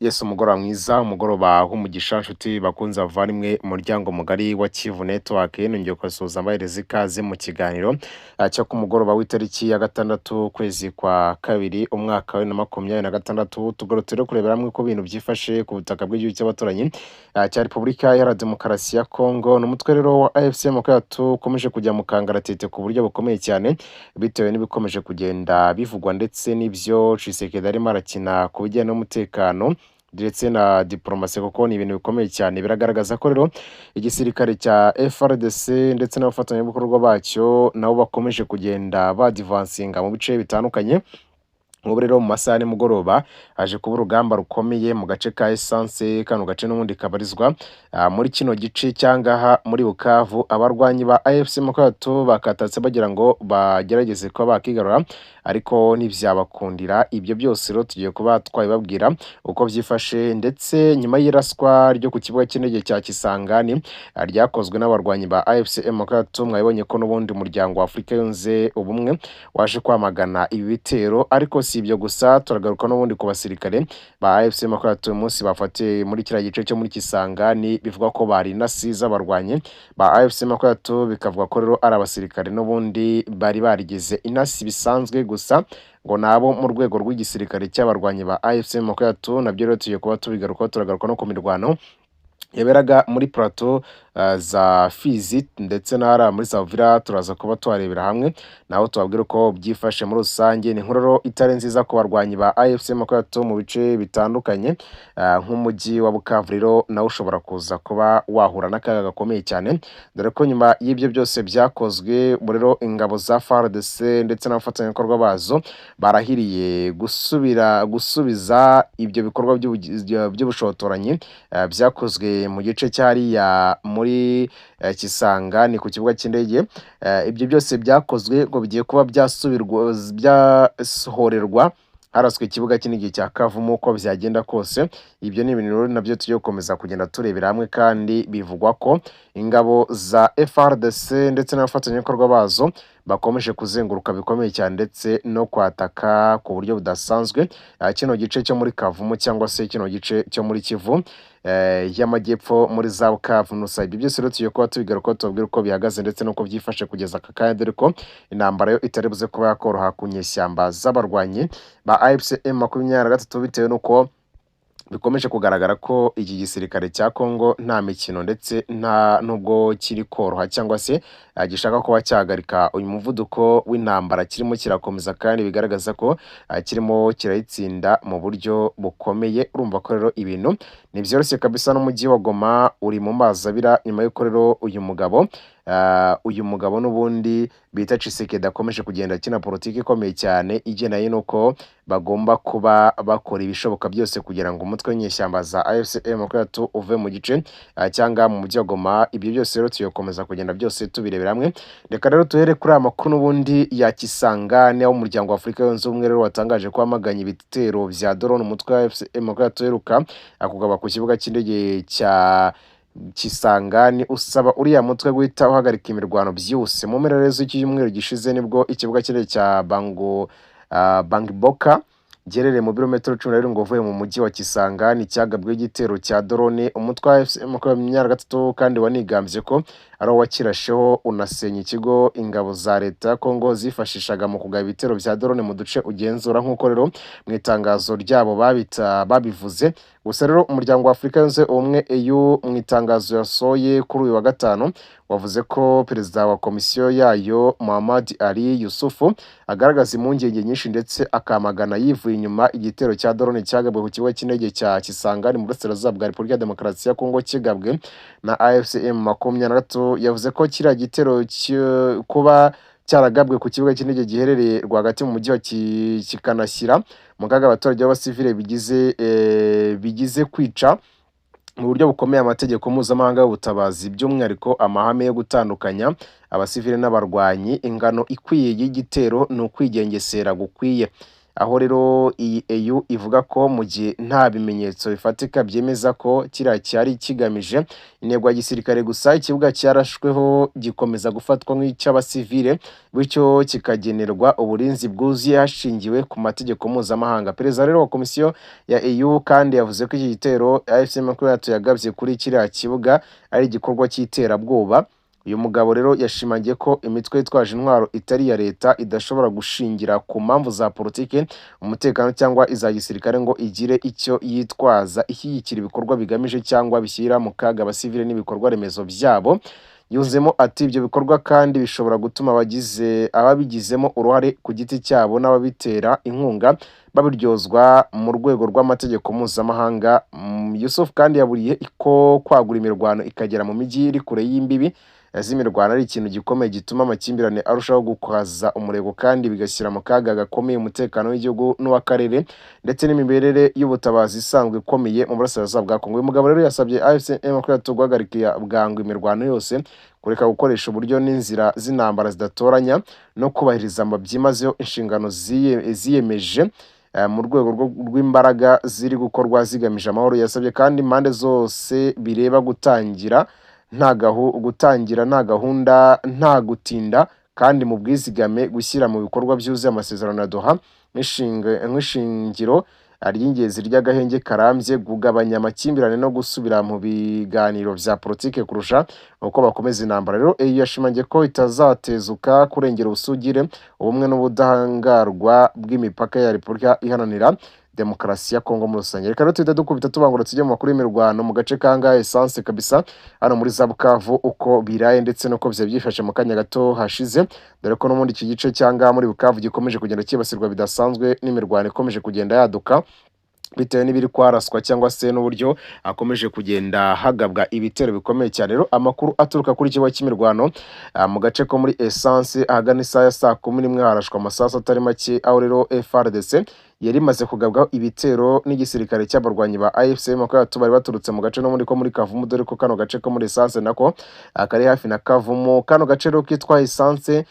Yesu, umugoroba mwiza, umugoroba w'umugisha, nshuti bakunze, bavandimwe, umuryango mugari wa Kivu Network. Nongeye kubasuhuza, mbahereza ikaze mu kiganiro cyo ku mugoroba w'itariki ya 6 ukwezi kwa kabiri umwaka wa 2026. Tugarutse rero kurebera hamwe uko ibintu byifashe ku butaka bw'igihugu cy'abaturanyi cya Repubulika Iharanira Demokarasi ya Kongo. Ni umutwe rero wa AFC M23 ukomeje kujya mu kangaratete ku buryo bukomeye cyane, bitewe n'ibikomeje kugenda bivugwa ndetse n'ibyo Tshisekedi arimo arakina ku bijyanye n'umutekano ndetse na diplomasi, kuko ni ibintu bikomeye cyane. Biragaragaza ko rero igisirikare cya FARDC ndetse n'abafatanyabikorwa bacyo nabo bakomeje kugenda badivansinga mu bice bitandukanye. Nk'ubu rero mu masaha ya nimugoroba haje kuba urugamba rukomeye mu gace ka Essence. Kano gace n'ubundi kabarizwa muri kino gice cyangaha muri Bukavu. Abarwanyi ba AFC M23 bakatatse bagira ngo bagerageze kuba bakigarura, ariko ntibyabakundira. Ibyo byose rero tugiye kuba twabibabwira uko byifashe, ndetse nyuma y'iraswa ryo ku kibuga cy'indege cya Kisangani ryakozwe n'abarwanyi ba AFC M23, mwabibonye ko n'ubundi umuryango wa Afurika Yunze Ubumwe waje kwamagana ibi bitero. Ariko si ibyo gusa, turagaruka n'ubundi ku basirikare ba AFC M23 uyu munsi bafatiye muri kiriya gice cyo muri Kisangani, bivugwa ko bari intasi z'abarwanyi ba AFC M23. Bikavuga ko rero ari abasirikare n'ubundi bari barigize intasi bisanzwe gusa, ngo nabo mu rwego rw'igisirikare cy'abarwanyi ba AFC M23. Nabyo rero tugiye kuba tubigarukaho. Turagaruka no ku mirwano yaberaga muri plateau za Fizi ndetse n'ahari muri za Uvira. Turaza kuba tuharebera hamwe naho tubabwira uko byifashe muri rusange. Ni inkuru rero itari nziza ku barwanyi ba AFC M23 mu bice bitandukanye, nk'umujyi wa Bukavu rero nawe ushobora kuza kuba wahura n'akaga gakomeye cyane, dore ko nyuma y'ibyo byose byakozwe rero ingabo za FARDC ndetse n'abafatanyabikorwa bazo barahiriye gusubira gusubiza ibyo bikorwa by'ubushotoranyi byakozwe mu gice cyariya muri Kisangani ku kibuga cy'indege. Ibyo byose byakozwe ngo bigiye kuba byasubirwa, byahorerwa haraswe ikibuga cy'indege cya Kavumu uko byagenda kose. Ibyo ni ibintu rero nabyo tugiye gukomeza kugenda turebera hamwe. Kandi bivugwa ko ingabo za FARDC ndetse n'abafatanyabikorwa bazo bakomeje kuzenguruka bikomeye cyane ndetse no kwataka ku buryo budasanzwe kino gice cyo muri Kavumu cyangwa se kino gice cyo muri Kivu y'Amajyepfo muri za Bukavu Nusa. Ibyo byose rero tugiye kuba tubigarukaho, tubabwira uko bihagaze ndetse n'uko byifashe kugeza aka kanya, dore ko intambara yo itari buze kuba yakoroha ku nyeshyamba z'abarwanyi ba AFC M23, bitewe n'uko bikomeje kugaragara ko iki gisirikare cya Congo nta mikino ndetse nta nubwo kiri koroha cyangwa se gishaka kuba cyahagarika uyu muvuduko w'intambara kirimo kirakomeza, kandi bigaragaza ko kirimo kirayitsinda mu buryo bukomeye. Urumva ko rero ibintu ntibyoroshye kabisa, n'umujyi wa Goma uri mu mazi abira nyuma y'uko rero uyu mugabo n'ubundi bita Tshisekedi akomeje kugenda akina politiki ikomeye cyane igendanye n'uko bagomba kuba bakora ibishoboka byose kugira ngo umutwe w'inyeshyamba za AFC M23 uve mu gice cyangwa mu mujyi wa Goma. Ibyo byose rero tugiye kugenda byose tubirebera hamwe. Reka rero tuhere kuri aya makuru n'ubundi ya Kisangani, aho umuryango wa Afurika Yunze Ubumwe rero watangaje ko wamaganye ibitero bya drone umutwe wa AFC M23 uheruka kugaba ku kibuga cy'indege cya Kisangani, usaba uriya mutwe guhita uhagarika imirwano byihuse. Mu mpera z'icyumweru gishize nibwo ikibuga cy'indege cya Bangiboka giherereye mu birometero 17 uvuye mu mujyi wa Kisangani cyagabweho igitero cya drone. Umutwe wa AFC M23 kandi wanigambye ko ari wo wakirasheho, unasenya ikigo ingabo za leta ya Congo zifashishaga mu kugaba ibitero bya drone mu duce ugenzura, nk'uko rero mu itangazo ryabo babita babivuze. Gusa rero umuryango wa Afurika Yunze Ubumwe, AU, mu itangazo yasohoye kuri uyu wa gatanu wavuze ko perezida wa komisiyo yayo Muhammad Ali Yusufu agaragaza impungenge nyinshi ndetse akamagana yivuye inyuma igitero cya drone cyagabwe ku kibuga cy'indege cya Kisangani mu burasirazuba bwa Repubulika ya Demokarasi ya Kongo kigabwe na AFC M23. Yavuze ko kiriya gitero kuba cyaragabwe ku kibuga cy'indege giherereye rwagati mu mujyi wa kikanashyira mu kaga abaturage b'abasivile bigize kwica mu buryo bukomeye amategeko mpuzamahanga y'ubutabazi, by'umwihariko amahame yo gutandukanya abasivile n'abarwanyi. Ingano ikwiye y'igitero ni ukwigengesera gukwiye. Aho rero iyi EU ivuga ko mu gihe nta bimenyetso bifatika byemeza ko kiriya cyari kigamije intego ya gisirikare gusa, ikibuga cyarashweho gikomeza gufatwa nk'icy'abasivile, bityo kikagenerwa uburinzi bwuzuye hashingiwe ku mategeko mpuzamahanga. Perezida rero wa komisiyo ya EU kandi yavuze ko iki gitero AFC M23 yagabye kuri kiriya kibuga ari igikorwa cy'iterabwoba. Uyu mugabo rero yashimangiye ko imitwe yitwaje intwaro itari iya leta idashobora gushingira ku mpamvu za politiki, umutekano cyangwa iza gisirikare ngo igire icyo yitwaza ishyigikira ibikorwa bigamije cyangwa bishyira mu kaga abasivile n'ibikorwa remezo byabo. Yunzemo ati: "Ibyo bikorwa kandi bishobora gutuma abagize ababigizemo uruhare ku giti cyabo n'ababitera inkunga babiryozwa mu rwego rw'amategeko mpuzamahanga." Yusuf kandi yaburiye ko kwagura imirwano ikagera mu mijyi iri kure y'imbibi z'imirwano ari ikintu gikomeye gituma amakimbirane arushaho gukaza umurego kandi bigashyira mu kaga gakomeye umutekano w'igihugu n'uw'akarere ndetse n'imiberere y'ubutabazi isanzwe ikomeye mu burasirazuba bwa Kongo. Uyu mugabo rero yasabye AFC M23 guhagarika bwangu imirwano yose, kureka gukoresha uburyo n'inzira z'intambara zidatoranya no kubahiriza byimazeyo inshingano ziyemeje mu rwego rw'imbaraga ziri gukorwa zigamije amahoro. Yasabye kandi impande zose bireba gutangira nta gahunda, nta gutinda kandi mu bwizigame gushyira mu bikorwa byuzuye amasezerano ya Doha nk'ishingiro ry'ingenzi ry'agahenge karambye, kugabanya amakimbirane no gusubira mu biganiro bya politike kurusha uko bakomeza intambara. Rero EU yashimangiye ko itazatezuka kurengera ubusugire, ubumwe n'ubudahangarwa bw'imipaka ya Repubulika Iharanira Demokarasi ya Kongo muri rusange. Reka rero tuhite dukubita tubangura tujye mu makuru y'imirwano mu gace ka Essence kabisa, hano muri za Bukavu, uko biraye ndetse n'uko byari byifashe mu kanya gato hashize, dore ko n'ubundi iki gice cyanga muri Bukavu gikomeje kugenda cyibasirwa bidasanzwe n'imirwano ikomeje kugenda yaduka bitewe n'ibiri kwaraswa cyangwa se n'uburyo hakomeje kugenda hagabwa ibitero bikomeye cyane. Rero amakuru aturuka kuri ikigo cy'imirwano mu gace ko muri Essence, ahagana isaha ya saa 11 harashwa amasasu atari make, aho rero FARDC yari imaze kugabwaho ibitero n'igisirikare cy'abarwanyi ba AFC M23 bari baturutse mu gace n'ubundi ko muri Kavumu, dore ko kano gace ko muri Essence nako kari hafi na Kavumu. Kano gace rero kitwa Essence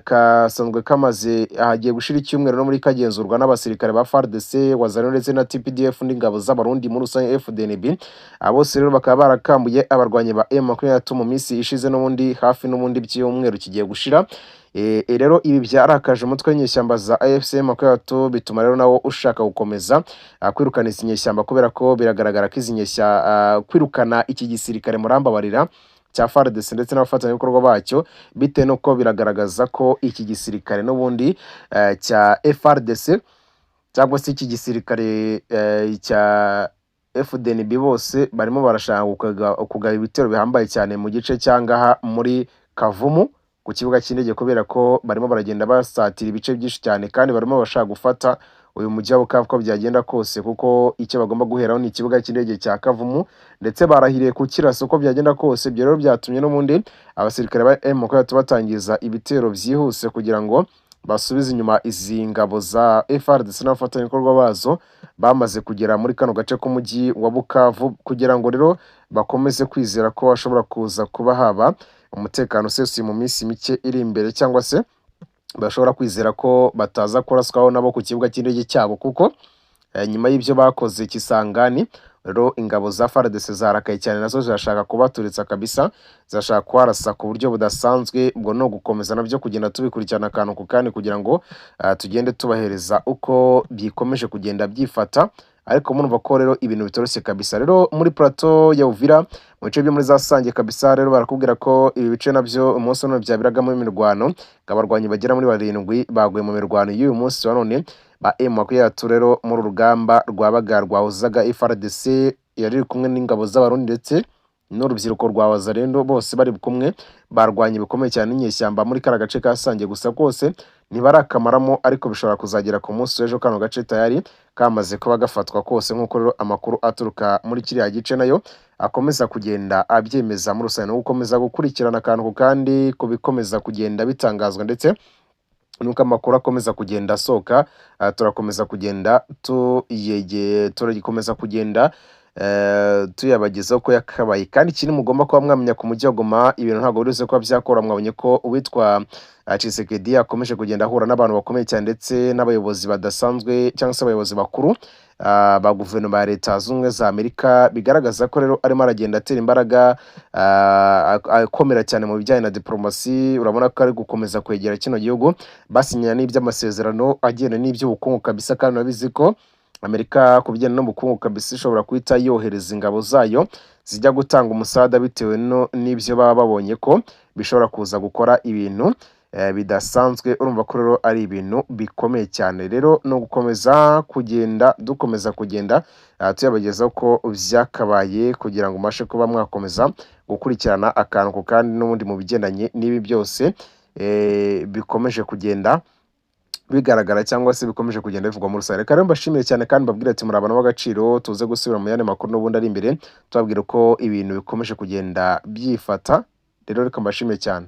kasanzwe kamaze hagiye gushira icyumweru no muri kagenzurwa n'abasirikare ba FARDC, Wazalendo ndetse na TPDF n'ingabo z'Abarundi muri rusange FDNB. Abo bose rero bakaba barakambuye abarwanyi ba M23 mu minsi ishize, n'ubundi hafi n'ubundi by'umweru kigiye gushira. Rero ibi byarakaje umutwe w'inyeshyamba za AFC M23, bituma rero nawo ushaka gukomeza kwirukana izi nyeshyamba, kubera ko biragaragara ko izi nyeshya kwirukana iki gisirikare, murambabarira, cya FARDC ndetse n'abafatanyabikorwa bacyo, bitewe n'uko biragaragaza ko iki gisirikare n'ubundi cya FARDC cyangwa se iki gisirikare cya FDNB bose barimo barashaka kugaba ibitero bihambaye cyane mu gice cyangaha muri Kavumu ku kibuga cy'indege, kubera ko barimo baragenda basatira ibice byinshi cyane kandi barimo bashaka gufata uyu mujyi wa Bukavu uko byagenda kose, kuko icyo bagomba guheraho ni ikibuga cy'indege cya Kavumu, ndetse barahiriye kukirasa uko byagenda kose. Ibyo rero byatumye n'ubundi abasirikare ba M23 batangiza ibitero byihuse kugira ngo basubize inyuma izi ngabo za FARDC n'abafatanyabikorwa bazo bamaze kugera muri kano gace k'umujyi wa Bukavu, kugira ngo rero bakomeze kwizera ko hashobora kuza kuba haba umutekano usesuye mu minsi mike iri imbere, cyangwa se bashobora kwizera ko bataza kuraswaho nabo ku kibuga cy'indege cyabo, kuko nyuma y'ibyo bakoze Kisangani rero ingabo za FARDC zarakaye cyane, nazo zirashaka kubaturitsa kabisa, zirashaka kuharasa ku buryo budasanzwe. Ubwo no gukomeza nabyo kugenda tubikurikirana akantu ku kandi kugira ngo tugende tubahereza uko bikomeje kugenda byifata, ariko murumva ko rero ibintu bitoroshye kabisa. Rero muri plateau ya Uvira, mu bice byo muri za Sange kabisa, rero barakubwira ko ibi bice nabyo umunsi wa none byabiragamo imirwano, abarwanyi bagera muri 7 baguye mu mirwano y'uyu munsi wa none ba M23 rero muri urugamba rwabaga rwahuzaga FARDC yari iri kumwe n'ingabo z'Abarundi ndetse n'urubyiruko rwa Wazalendo, bose bari kumwe barwanye bikomeye cyane n'inyeshyamba muri kara gace ka Sange. Gusa kose ntibarakamaramo, ariko bishobora kuzagera ku munsi w'ejo kano gace tayari kamaze kuba gafatwa kose, nk'uko rero amakuru aturuka muri kiriya gice nayo akomeza kugenda abyemeza muri rusange. No gukomeza gukurikirana akantu ku kandi ku bikomeza kugenda bitangazwa ndetse nuko amakuru akomeza kugenda asohoka, turakomeza kugenda tuyege, turakomeza kugenda tuyabagezaho ko yakabaye. Kandi ikindi mugomba kuba mwamenya ku mujyi wa Goma, ibintu ntabwo biri buze kuba byakora. Mwabonye ko uwitwa Tshisekedi akomeje kugenda ahura n'abantu bakomeye cyane ndetse n'abayobozi badasanzwe cyangwa se abayobozi bakuru ba guverinoma ya Leta Zunze Ubumwe za Amerika, bigaragaza ko rero arimo aragenda atera imbaraga, akomera cyane mu bijyanye na diplomasi. Urabona ko ari gukomeza kwegera kino gihugu, basinyana n'iby'amasezerano agenda n'iby'ubukungu kabisa. Kandi urabizi ko Amerika ku bijyanye n'ubukungu kabisa ishobora guhita yohereza ingabo zayo zijya gutanga umusada bitewe no n'ibyo baba babonye ko bishobora kuza gukora ibintu bidasanzwe. Urumva ko rero ari ibintu bikomeye cyane. Rero no gukomeza kugenda dukomeza kugenda tuyabagezaho ko byakabaye, kugira ngo mubashe kuba mwakomeza gukurikirana akantu ku kandi n'ubundi mu bigendanye n'ibi byose bikomeje kugenda bigaragara cyangwa se bikomeje kugenda bivugwa muri rusange. Reka rero mbashimire cyane kandi mbabwire ati muri abantu b'agaciro. Tuze gusubira mu yandi makuru n'ubundi ari imbere, tubabwira uko ibintu bikomeje kugenda byifata. Rero reka mbashimire cyane.